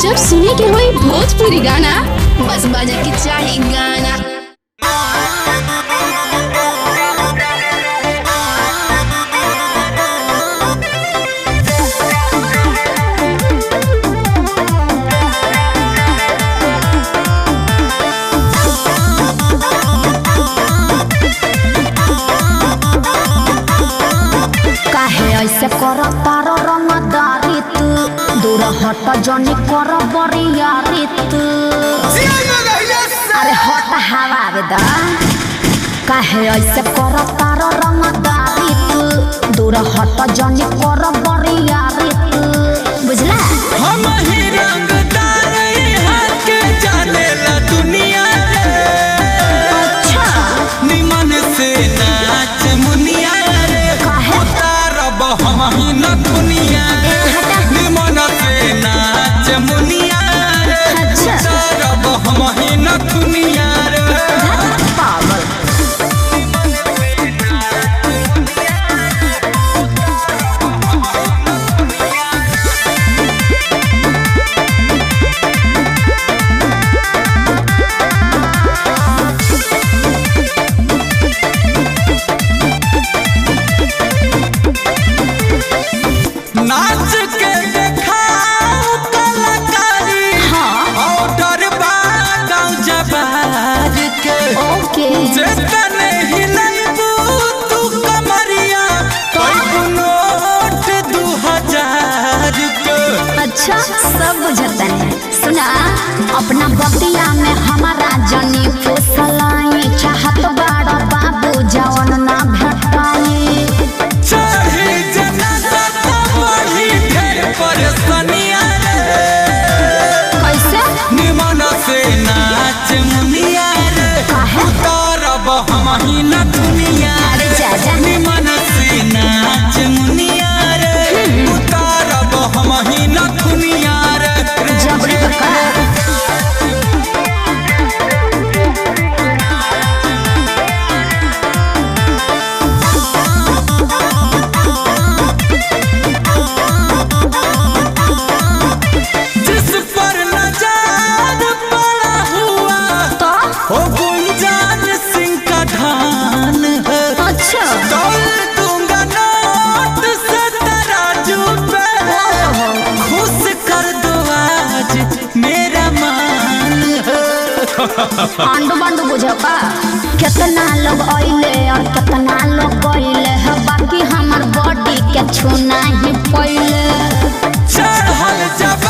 जब सुने के होई भोजपुरी गाना, बस बजे के चाही गाना। काहे ऐसे कर तार रंगदारी तू, दूर हट जनी कर बरियारी तू। अरे हट हवा दा। काहे ऐसे कर तार रंगदारी तू, दूर हट जनी कर बरियारी तू, बुझला? हम ही रंगदार यहाँ के जानेला दुनिया रे। अच्छा। निमन से नाच मुनिया रे, काहे? उतारब हम ही न दुनिया रे। हटा। निमन से नाच मुनिया रे, अच्छा। उतारब हम ही न दुनिया रे। पागल। नाच के देखाओ कलाकारी, हाँ। ऑर्डर बा गाँव जबार के। ओके। जेतने हिलैबू तू कमरिया, पैबू नोट 2000 के। अच्छा, सब बुझता है। सुना, अपना बतिया में हमारा जनी फुसलाई, चाहत बाड़ा बाबू जवन ना भेटाई। चढ़ी जनाजा तो बढ़ी ढेर परेशानिया रे। कैसे? निमन से नाच मुनिया रे, काहे? उतारब हम ही न दुनिया अरे रे। जा जा। निमन से नाच मुनिया रे, उतारब हम ही न दुनिया रे। जबरी पक्का। जिस पर नजार पड़ा हुआ तो हो गुंजान सिंह का धान है। अच्छा। तोल दूंगा नोट से तराजू पे, खुश कर दो आज मेरा मान है। आंडू बांडू बुझो का। कितना लोग आइले और कितना लोग गइले है, बाकी हमार बॉडी के छूना ही पइले। चढ़ल जब